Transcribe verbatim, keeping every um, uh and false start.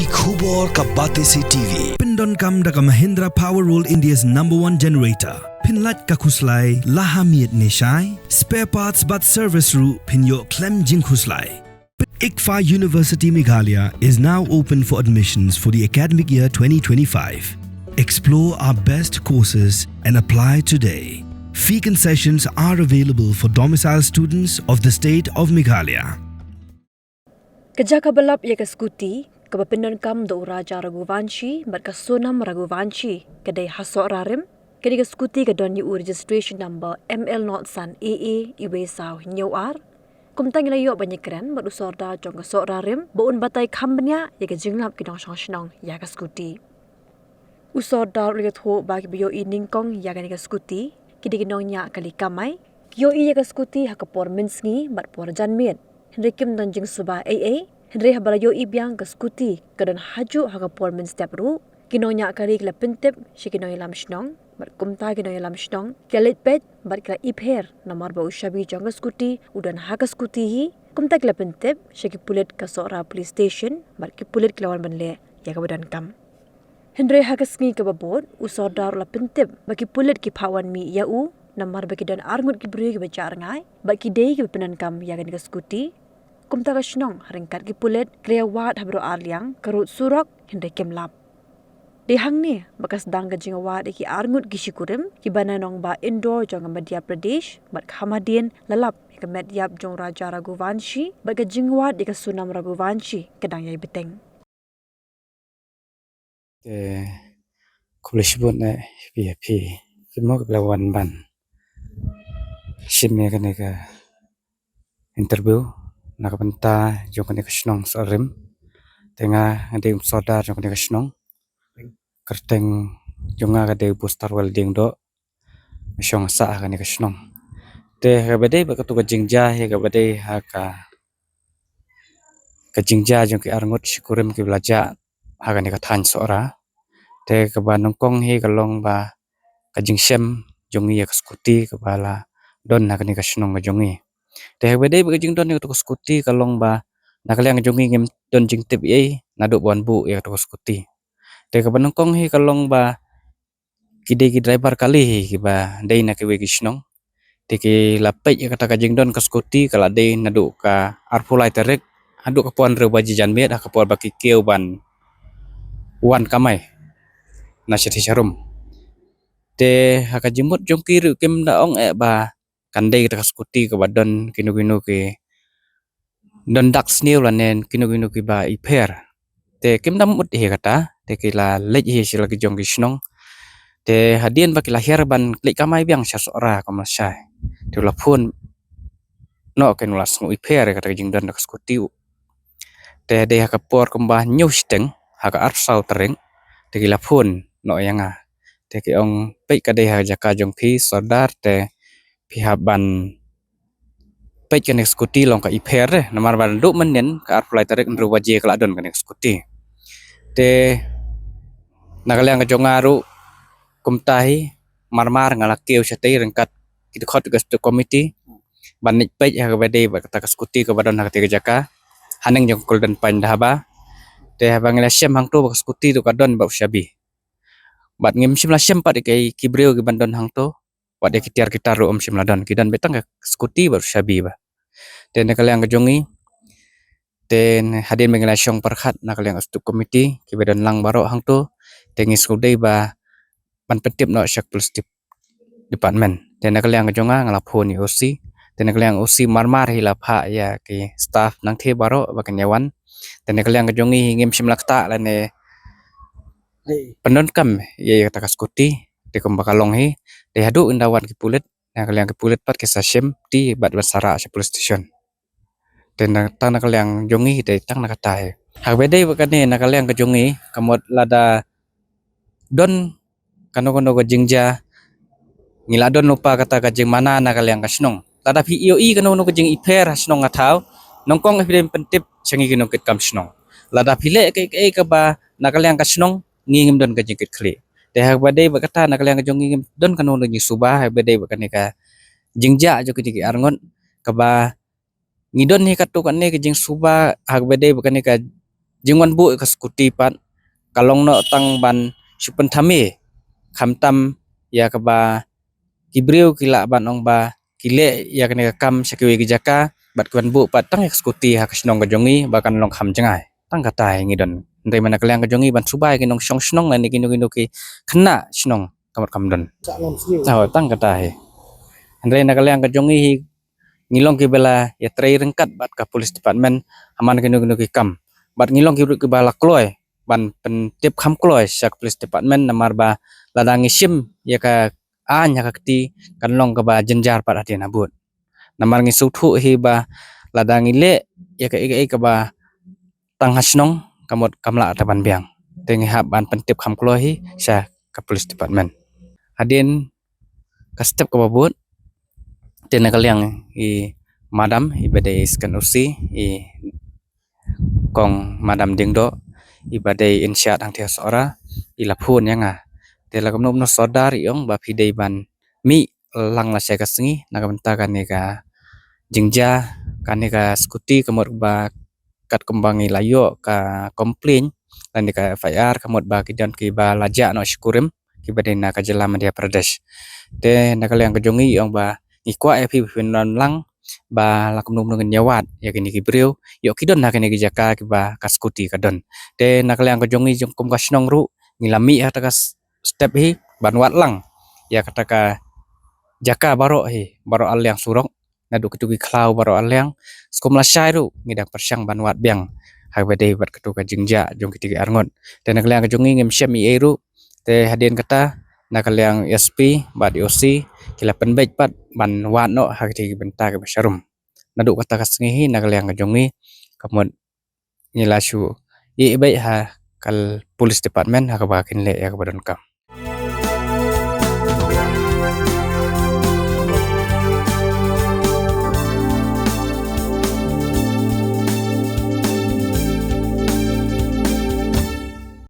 Ki khubor ka Batesi T V. Pyndonkam da ka Mahindra Power World, India's number one generator. Pynlait ka khuslai la ha miet ne shai. Spare parts bad service ruh phin ïoh khlem jingkhuslai. ICFAI University Meghalaya is now open for admissions for the academic year twenty twenty-five. Explore our best courses and apply today. Fee concessions are available for domicile students of the state of Meghalaya. Ka jaka ba lap ïa ka skuti kaba pyndonkam da u Raja Raghuvanshi bad ka Sonam Raghuvanshi ka dei ha Sohra Rim. Kane ka skuti ka don ïa u registration number M L not san A A iwei saw hynñiew ar. Kumta ngi la ïoh ban ïakren bad u Sordar jong ka Sohra Rim ba un batai kham bniah ïa ka jinglap ki nongshong shnong ïa ka skuti. U Sordar u la ïathuh ba kiba ïohi nyngkong ïa kane ka skuti ki dei ki nongñiah kali kamai. Ki ïohi ïa ka skuti ha ka por mynsngi bad por janmiet, hynrei kim don jingsuba ei ei. Hynrei haba la ïohi biang ka skuti ka don hajuh ha ka por mynstep ruh, ki nongñiah kali ki la pyntip sha ki nongïalam shnong bad kumta ki nongïalam shnong ki la leit peit bad ki la ipher namar ba u shabi jong ka skuti u don ha ka skuti hi. Kumta ki la pyntip sha ki pulit ka Sohra Police Station bad ki pulit ki la wan ban leh ïa kaba donkam. Hynrei ha ka sngi kaba bud u Sordar u la pyntip ba ki pulit ki phah wan mih ïa u namar ba ki don arngut ki briew kiba jah rngai bad ki dei kiba pyndonkam ïa kane ka skuti. Kumta ka shnong ha ryngkat ki pulit ki la ïawad ha baroh arliang ka rud surok, hynrei kim lap. Dei hangne ba ka sdang ka jingïawad ïa ki arngut ki shikurim kiba na nongbah Indore jong ka Madhya Pradesh bad ka hadien la lap ïa ka met ïap jong u Raja Raghuvanshi bad ka jingïawad ïa ka Sonam Raghuvanshi ka dang ïai bteng. Te khublei shibun eh phi ïa phi. Phi mo kaba la wan ban shim ïa kane ka interview na ka bynta jong kane ka shnong Sohra Rim. Te nga nga dei u Sordar jong kane ka shnong. Kyrteng jong nga ka dei u Bustar Welding Doh. Shong sah ha kane ka shnong. Te kaba dei bad katu ka jingjia hi kaba dei ha ka ka jingjia jong ki arngut shikurim kiba la jah ha kane ka thaiñ Sohra. Te kaba nyngkong hi ka long ba ka jingshem jong ngi ïa ka skuti kaba la don ha kane ka shnong ka jong ngi. Te haba dei ba ka jingdon ïa katu ka skuti ka long ba na ka liang jong ngi ngim don jingtip ei ei naduh ba wan buh ïa katu ka skuti. Te kaba nyngkong hi ka long ba ki dei ki driver kali hi kiba dei na kiwei ki shnong. Te ki la peit ïa kata ka jingdon ka skuti ka la dei naduh ka arphew lai tarik haduh ka por hynriew baje janmiet ha ka por ba ki kiew ban wan kamai na shathie sharum. Te ha ka jingmut jong ki ruh kim da ong eh ba kan dei kata ka skuti kaba don kino kino ki don dak sniew lane kino kino kiba ipher. Te kim da mut hi kata, te ki la leit hi sha la ki jong ki shnong. Te hadien ba ki la hiar ban leit kamai biang sha Sohra kumba shai, te u la phone noh kein u la sngew ipher ïa kata ka jingdon ka skuti u. Te dei ha ka por kumba hynñiew shiteng ha ka arphew saw tarik, te ki la phone noh ïa nga. Te ki ong peit ka dei ha ka jaka jong phi Sordar te phi hap ban peit kane ka skuti long ka ipher eh, namar ba naduh mynnin ka arphew lai tarik hynriew baje ka la don kane ka skuti. Te na ka liang ka jong nga ruh kumta hi mar mar nga la kiew shatei ryngkat ki dkhot ka state committee ban leit peit ha kaba dei bad kata ka skuti kaba don ha katei ka jaka haneng jong ka Golden Pine Dhaba. Te haba ngi la shem hangto ba ka skuti ruh ka don bad u shabi. Bad ngim shym la shem pat ïa ki briew kiban don hangto. Wat ïa ki tiar ki tar ruh ym shym la don, ki don beit tang ka skuti bad u shabi bah. Te na ka liang ka jong ngi, te hadien ba ngi la shong pyrkhat na ka liang ka state committee kiba don lang baroh hangto, te ngi sngewdei ba ban pyntip noh sha ka police dep-, department. Te na ka liang ka jong nga nga la phone ïa u O C. Te na ka liang ka O C mar mar hi la phah ïa ki staff nangthie baroh ba kin ïa wan. Te na ka liang ka jong ngi hi ngim shym la ktah lane pyndonkam ïa, ïa kata ka skuti. Te kumba ka long hi, te haduh ynda wan ki pulit, na ka liang ki pulit pat ki sa shim ti bad ban sa rah sha police station. Te na, tang na ka liang jong ngi te tang na kata hi. Haba dei bad kane na ka liang ka jong ngi, ka mut lada don kano kano ka jingjia, ngi la don lypa kata ka jingmana na ka liang ka shnong. Lada phi ïohi kano kano ka jingipher ha shnong ha thaw, nyngkong phi dei pyntip sha ngi ki nongkitkam shnong. Lada phi leh kaei kaei kaba na ka liang ka shnong, ngi ngim don ka jingkitkhlieh. Te haba dei bad kata na ka liang ka jong ngi ngim don kano kano ka jingsuba, haba dei bad kane ka jingjia jong kine ki arngut kaba ngi don hi katto katne ka jingsuba, haba dei bad kane ka jingwan buh ïa ka scooty pat ka long noh tang ban shu pynthame, khamtam ïa kaba ki briew ki lah ban ong ba ki leh ïa kane ka kam sha kiwei ki jaka bad ki wan buh pat tang ïa ka scooty ha ka shnong ka jong ngi ba kan long kham jngai. Tang kata hi ngi don. Hynrei mynta na ka liang ka jong ngi ban subai ki nongshong shnong lane kino kino ki khynnah shnong ka mut kam don. Tang kata hi. Hynrei na ka liang ka jong ngi hi ngi long kiba la ïatrei ryngkat bad ka police department ha man kino kino ki kam. Bad ngi long ki ruh kiba la kloi ban pyntip kham kloi sha ka police department namar ba lada ngi shim ïa ka aiñ ha ka kti kan long kaba jynjar pat hadien habud. Namar ngi sngewthuh hi ba lada ngi leh ïa kaei kaei kaba tang ha shnong ka mut kam lah ta ban biang. Te ngi hap ban pyntip kham kloi hi sha ka police department. Hadien ka step kaba bud te na ka liang i madam iba dei i second O C i kong Madam Diengdoh iba dei in-charge hangtei ha Sohra i la phone ïa nga. Te la kumno kumno sordar i ong ba phi dei ban mih lang lashai ka sngi na ka bynta kane ka jingjia kane ka scooty ka mut ba katkum ba ngi la ïoh ka complaint lane ka F I R ka mut ba ki don kiba la jah noh shi kurim kiba dei na ka jylla Madhya Pradesh. Te na ka liang ka jong ngi i ong ba ngi kwah ïa phi ba phin wan lang ba la kumno kumno ngin ïa wad ïa kine ki briew ïoh ki don ha kine ki jaka kiba ka scooty ka don. Te na ka liang ka jong ngi jong kum ka shnong ruh ngi la mih ha kata ka s-, step hi ban wad lang ïa kata ka jaka baroh hi, baroh ar liang surok, naduh kitu ki khlaw baroh ar liang. Skum lashai ruh ngi dang pyrshang ban wad biang ha kaba dei bad katu ka jingjia jong kiti ki arngut. Te na ka liang ka jong ngi ngim shem ei ei ruh. Te hadien kata na ka liang S P bad O C ki la pynbeit pat ban wad noh ha kiti ki bynta kiba sharum. Naduh kata ka sngi hi na ka liang ka jong ngi ka mut ngi la shu ïeh beit ha ka police department ha kaba kin leh ïa kaba donkam.